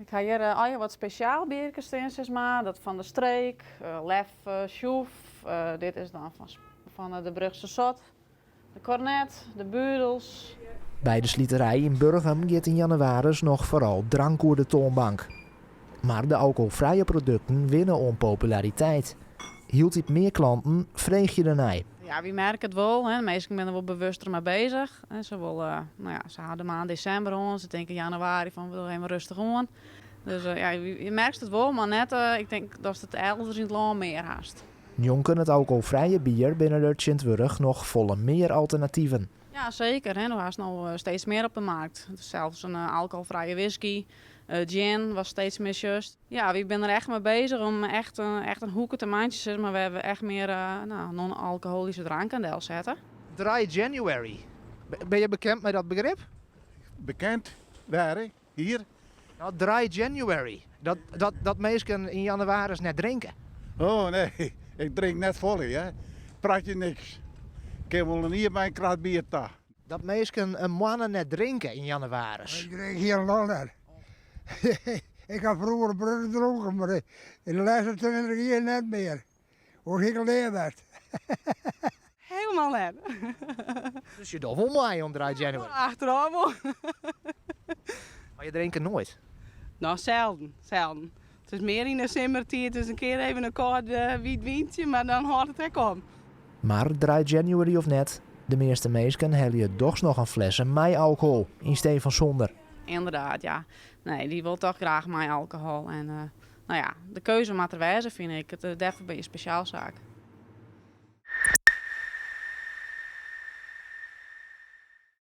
Ik ha hjir allegear wat spesjaal bierkes stean, sis mar. Dat fan de streek, Leffe, Sjoef. Dit is dan fan de Brugse Zot, de Cornet, de Budels. By de sliterij yn Burgum giet yn jannewaris noch foaral drank oer de toanbank. Mar de alkoholfrije produkten winne oan populariteit. Hieltyd mear klanten freegje dernei. Ja, wy merke it wol. De minsken binne der wol bewuster mei beuzich. Se wolle, no ja, se ha de maand desimber hân, se tinke januari fan we dogge even rêstich oan. Dus ja, je merkst it wol, mar net, ik tink datst it elders yn it lân mear hast. Njonken it alkoholfrije bier binne der tsjintwurdich noch folle mear alternativen. Ja, seker. Do hast no steeds mear op de markt. Sels in alkoholfrije whisky, gin, wat steeds mear sjochst. Ja, wy binne der echt mei beuzich om echt, echt in hoeke te meitsjen, sis mar, wêr't we echt mear no, non-alkoholyske dranken delsette. Dry January. Binne je bekend mei dat begrip? Bekend? Wêr? Hjir? No, Dry January. Dat, dat, dat minsken yn jannewaris net drinke. Oh nee, ik drink net folle, hè. Praat je niks. Ik kin wol in jier mei in krat bier ta. Dat minsken in moanne net drinke yn jannewaris. Ik drink hielendal net. Ik ha froeger in protte dronken, mar yn de lêste 20 jier net mear. Oars hie ik al dea west. Helemaal net. Dus je dogge wol mei oan Dry January? Achterôf wol. Mar je drinke noait? No, zelden, zelden. It is mear yn de simmertiid, dus in kear even in kâld wyt wyntsje, mar dan hâldt it ek op. Mar Dry January of net, de measte minsken helje dochs noch in flesse mei alkohol yn stee fan sûnder. Inderdaad, ja. Nee, dy wol toch graach mei alkohol. En no ja, de keuze moat der wêze, fyn ik. It, dêrfoar binne je spesjaalsaak.